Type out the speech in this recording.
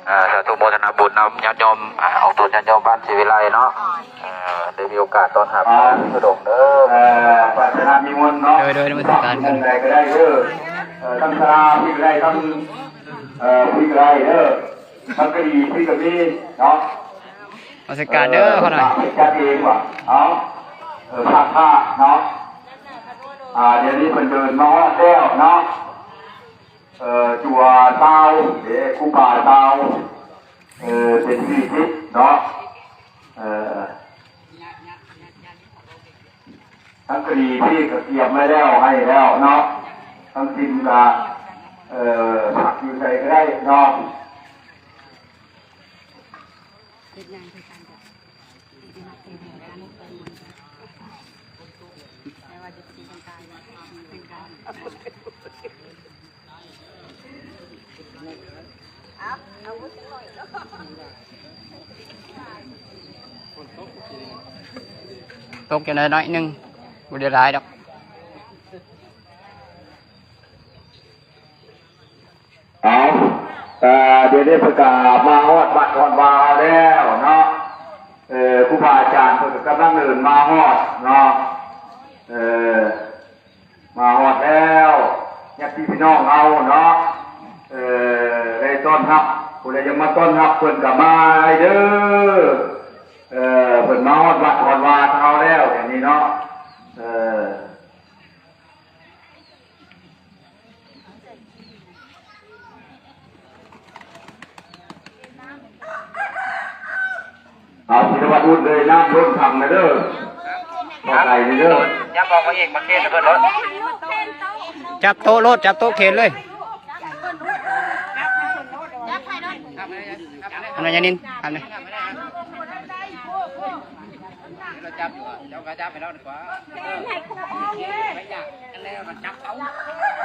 ອ່າ ສາທຸໂມທະນາບຸນນຳຍາດໂຍມ ອ່າ ອອກຕົນຍາດໂຍມບ້ານສີວິໄລເນາະ ເອີ ໄດ້ມີໂອກາດຕ້ອນຮັບ ອ່າ ພະທຸດົງເດີ ເອີ ປາຖະໜາມີມົນເນາະ ໂດຍ ໂດຍ ນະມັດສະການ ໃດກໍໄດ້ເດີ ເອີ ທັງສາລາພີ້ກໍໄດ້ ທັງ ເອີ ພີ້ກໍໄດ້ເດີ ທັງກະດີພີ້ກໍມີເນາະ ນະມັດສະການເດີ ເອີ ພໍ່ນ້ອຍ ຈັດເອງວ່າ ເອົາ ເອີ ພາກພາເນາະ ອ່າ ດຽວນີ້ເພິ່ນເດີນມາຮອດແລ້ວເນາະ. ເອີ ຈົວຊາວເດ້ ຄູບາຊາວ ເອີ ເປັນສີ່ສິບເນາະ ເອີ ທັງກະດີພີ້ກໍກຽມໄວ້ແລ້ວ ໃຫ້ແລ້ວເນາະ ທັງສິນກໍ ເອີ ພັກຢູ່ໃສກໍໄດ້ເນາະ. ຕົກຈັ່ງໃດໜ້ອຍໜຶ່ງ ບໍ່ໄດ້ຫຼາຍດອກ. ເອົາ ເອີ ດຽວນີ້ເພິ່ນກະມາຮອດວັດຮອດວາເຮົາແລ້ວເນາະ ເອີ ຄູບາອາຈານເພິ່ນກະກຳລັງເດີນມາຮອດເນາະ ເອີ ມາຮອດແລ້ວ ຍາດພີ່ນ້ອງເຮົາເນາະ ເອີ ໄດ້ຕ້ອນຮັບ ຜູ້ໃດຢາກມາຕ້ອນຮັບເພິ່ນກະມາໄດ້ເດີ ເອີ ເພິ່ນມາຮອດວັດຮອດວາເຮົາແລ້ວ ດຽວນີ້ເນາະ ເອີ. ເອົາ ພິທະວັດອຸດເລີຍ ນ້ຳລົ້ນຖັງເລີຍເດີ ພໍໄກເລີຍເດີ ຍັບອອກມາອີກ ມາເຄນໃຫ້ເພິ່ນໂລດ ຈັບໂຕະໂລດ ຈັບໂຕະເຄນເລີຍ ອັນນັ້ນ ຍານິນ ອັນນີ້ ເຮົາຈັບຢູ່ ເຈົ້າກໍຈັບໃຫ້ລາວດີກວ່າ ເອີ ໄປຢາກກັນແລ້ວ ມັນຈັບເອົາ.